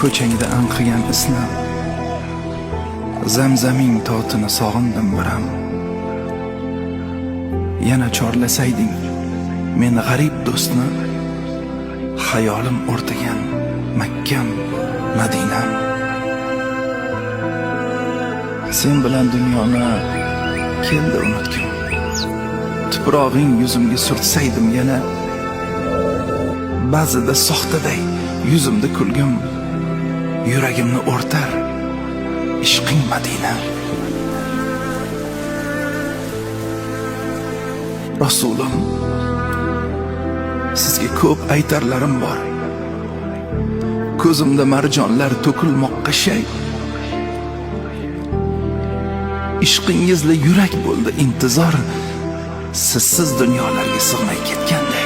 Ko'changda anqigan isni, Zamzaming totini sog'indim biram. Yana chorlasayding men g'arib do'stni, xayolim o'rtagan Makkam, Madinam. Sen bilan dunyoni keldi unutgim. Tuprog'ing yuzimga surtsaydim yana, ba'zida soxtaday yuzimda kulgim, yuragimni o'rtar ishqing Madina. Rasulim, sizga ko'p aytarlarim bor. Ko'zimda marjonlar to'kilmoqqa shay. Ishqingizla yurak bo'ldi intizor, sizsiz dunyolarga sig'may ketganday.